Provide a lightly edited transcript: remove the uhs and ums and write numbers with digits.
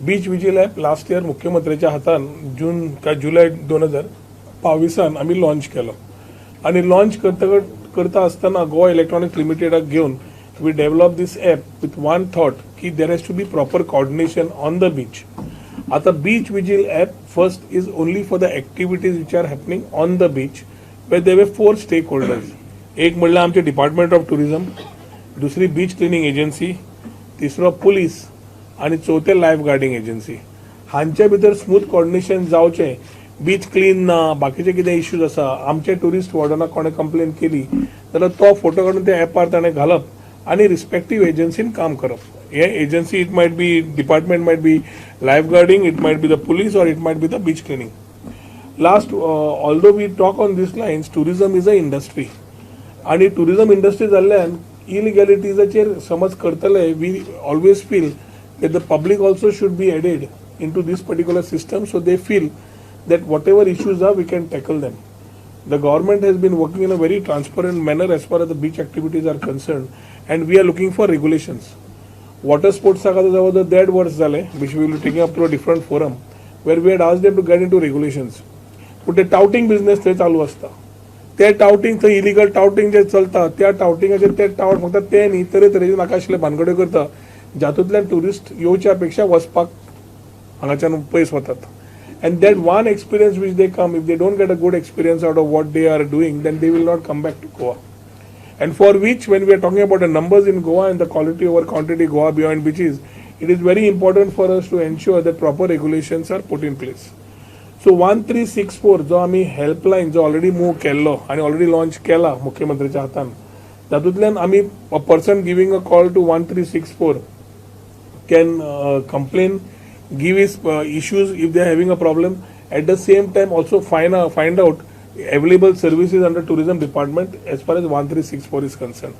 Beach vigil app last year मुख्यमंत्र्याच्या हातान जून काय जुलय 2022 आमी लॉन्च केलो आनी लॉन्च करता करता आसतना गोवा इलेक्ट्रॉनिक्स लिमिटेडाक घेवन we develop this app with one thought की there has to be proper coordination on the beach. आता Beach Vigil app first is only for the activities which are happening on the beach, where there were four stakeholders. एक म्हणल्यार आमचे department of tourism, दुसरी beach cleaning agency, तिसरो police आनी चवथे life गार्डींग agency. हांचे भितर स्मूथ कॉर्डिनेशन जावचें. बीच क्लीन ना, बाकीचे कितें इश्यूज आसा, आमचे टुरिस्ट वॉर्डनाक कोणें कंप्लेन केली जाल्यार तो फोटो काडून त्या एपार ताणें घालप आनी रिस्पेक्टीव एजन्सीन काम करप. हे agency, it might be department, might be life guarding, it might be the police or it might be the beach cleaning. Last, although we talk on this lines, tourism is a industry आणि tourism industry जाल्ल्यान इलिगॅलिटीजाचेर समज करतले, we always feel that the public also should be added into this particular system, so they feel that whatever issues are, we can tackle them. The government has been working in a very transparent manner as far as the beach activities are concerned, and we are looking for regulations. Water sports आता जवळ देड वर्स जालें, which we will taking up to a different forum, where we had asked them to get into regulations. पूण ते टावटींग business थंय चालू आसता. ते टावटींग थंय इलिगल टावटींग जे चलता, त्या टावटिंगाचेर ते टावट फक्त ते न्ही, तरेतरेचे नाका आशिल्ले भानगड्यो करता, जातूंतल्यान ट्युरिस्ट येवच्या पेक्षा वचपाक हांगाच्यान पयस वतात. And that one experience which they come, if they don't get a good experience out of what they are doing, then they will not come back to Goa. And for which, when we are talking about the numbers in Goa and the quality over quantity, Goa Beyond Beaches, it is very important for us to ensure that proper regulations are put in place. So 1364 जो आमी helpline जो already move केल्लो आनी already launch केला मुख्यमंत्र्याच्या हातान, तातूंतल्यान आमी a person giving a call to 1364 can complain, give his issues if they are having a problem. At the same time, also find out available services under tourism department as far as 1364 is concerned.